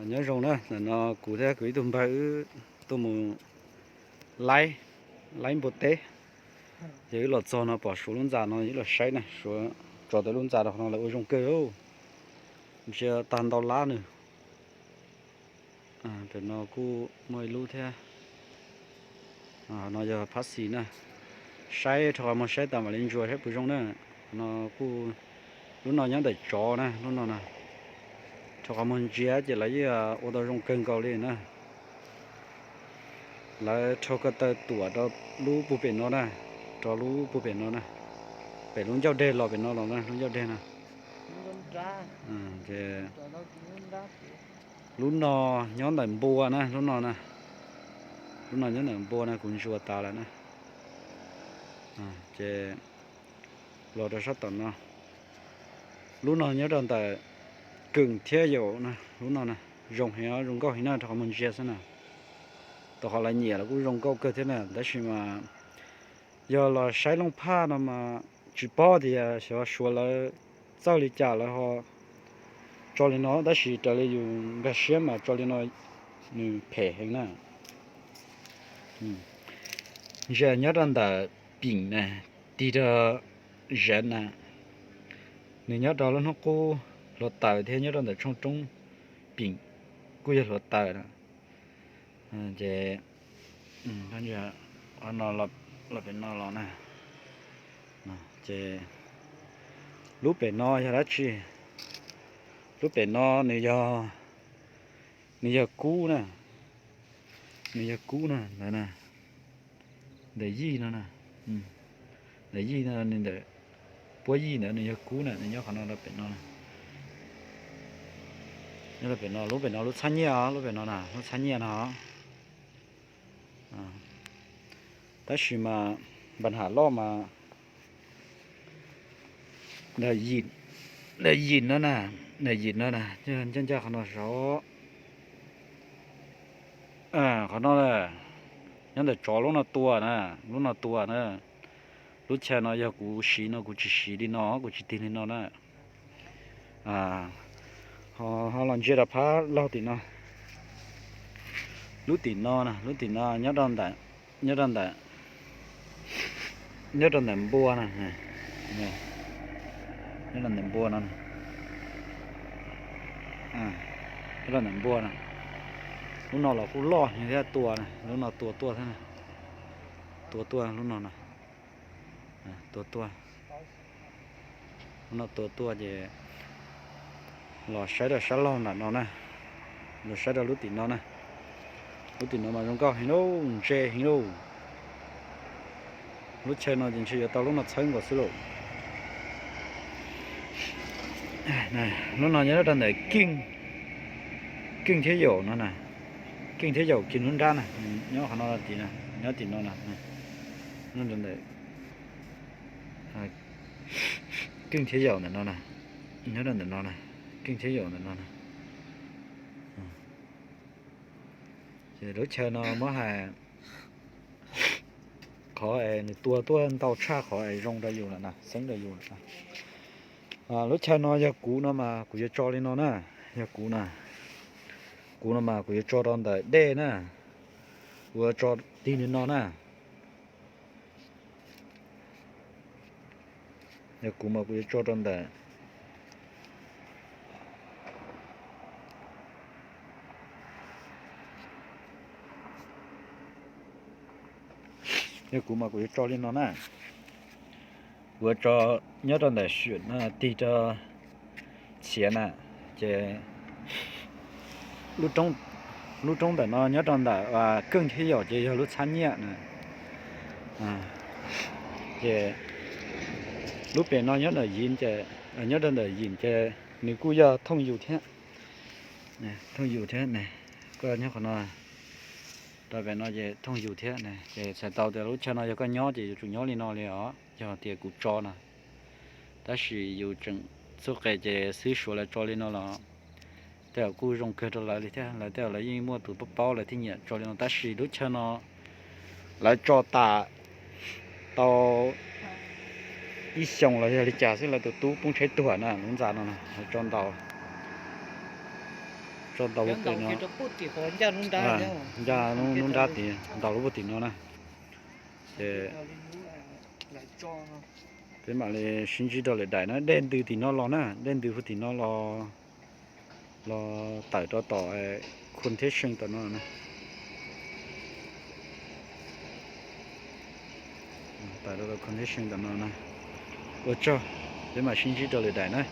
Nyob zoo na, ntawm no kuv thiab kuv ib tug npawg wb tuaj mus laib, laib npua teb. Ces wb los txog no pom Suav lub ntxa no, wb los saib na, Suav tso tau lub ntxa rau qhov no lawv ua zoo kawg. Ntsia tag ntau lab nws. Pem no kuj muaj ib lub thiab. No yog phab xis na. Saib rau qhov muag saib tas mam li ntsuas saib puas zoo na. No kuj, lub no nyob ntawm tsov na, lub no na. Rau qhov muag ntsia ces lawv yeej ua tau zoo kawg nkaus li na. Lawv rho ko taw tuam rau lub puag pem no na, rau lub puag pem no na. Pem lub ncauj deg los pem no los na, lub ncauj deg na. Lub no nyob ntawm npua na, lub no na. Lub no nyob ntawm npua na, kuv ntsuas tas lawm na. Ces los rau sab tom no. Lub no nyob rau ntawm Keej thiab Yaum na, lub no na. Zoo heev, zoo nkauj heev na, rau qhov muag ntsia xwb na. Rau qhov lawv nyiam los kuj zoo nkauj kawg thiab na, tab sis mas yog los saib looj phaj no mas tsis paub tias xyov Suav lawv txawj li cas lawv ho tso li no, tab sis raws li yus nkag siab mas tso li no nws phem heev na. Ntsia nyob rau ntawm Pim na, tig rau Zev na, nws nyob rau lub hnub qub hluav taws thiab nyob rau ntawm tshooj roob Pim kuj yog hluav taws na. Ces no los pem no los na, ces lub pem no yog dab tsi? Lub pem no nws yog, nws yog kub na, nws yog kub na, ntawd na, ntawm yij no na, ntawm yij no, nws ntawm puab yij ntawd nws yog kub na, nws nyob qhov no rau pem no. Nyob rau pem no, lub pem no lub txhab nyiaj os, lub pem no na, lub txhab nyiaj no. Tab sis mas npa ham loj mas ntawm yim no na, ntawm yim no na, ncaj ncaj qhov no saud. Qhov no, nyob ntawm tsov lub no tua na, lub no tua na. Lub chaw no yog kuv siv no, kuv tsis siv li no, kuv tsis tig li no na. Ho los ntsia rau phab laug tim no. Lub tim no na, lub tim no nyob rau ntawm, nyob rau ntawm, nyob rau ntawm npua na, nyob rau ntawm npua no, nyob rau ntawm npua no. Lub no los kuj loj heev thiab, tua na, lub no tua tuaj thiab na, tua tuaj lub no na, tua tuaj. Lub no tua tuaj ces los saib rau sab laug ntawm no na, los saib rau lub tim no na. Lub tim no mas zoo nkauj heev lauj, ntse heev lauj. Lub chaw no ces ntshe yuav tau lub no txhawb nkaus xwb lauj. Lub no nyob rau ntawm Keej, Keej thiab Yaum no na, Keej thiab Yaum kis lub nrab na, nyob qhov no, nyob tim no na, nyob rau ntawm Keej thiab Yaum ntawm no na, nyob rau ntawm no na, Keej thiab Yaum ntawm no na. Ces lub chaw no muab hais qhov es nws tua tuaj ntau tshaj qhov es zoo rau yus lawm na, xeeb rau yus lawm na. Lub chaw no yog kuv no mas kuv yuav tso li no na, yog kuv na, kuv no mas kuv yuav tso rau ntawm dej na, kuv yuav tso tig li no na. Yog kuv mas kuv yuav tso rau ntawm, yog kuv mas kuv yuav tso li no na. Kuv yuav tso nyob rau ntawm Suav na, tig rau Txhiav na, ces lub roob ntawm no nyob rau ntawm Keej thiab Yaum ces yog lub txhab nyiaj na. Ces lub pem no nyob ntawm Yim ces, nyob rau ntawm Yim ces nws kuj yog thooj yus thiab, thooj yus thiab ne. Koj nyob qhov no, rau pem no ces thooj yus thiab ne. Ces txhais tau tias lub chaw no yog koj nyob ces yuav tsum nyob li no li os, yog tias kuv tso na. Tab sis yus tseem txuj qe ces xib Suav lawv tso li no los tej zaum kuj zoo kawg rau lawv li thiab, lawv tej zaum lawv yeej muaj tus paub paub lawv thiaj nyiam tso li no. Tab sis lub chaw no lawv tso tas tau ib xyoos los yog li cas xwb lawv tus tub poob tsheb tuag na, lub ntxa no na lawv tso ntau, Tau ntaus lub pem no, ncaj lub nruab nrab tid, ntaus lub puag tim no na. Ces peb mam li sib ntsib rau lwm daim na. Dej ntws tim no los na, dej ntws puag tim no los, los tawm rau tom condition tom no na. Tawm rau tom condition tom no na. Ua tsaug, peb mam sib ntsib rau lwm daim na.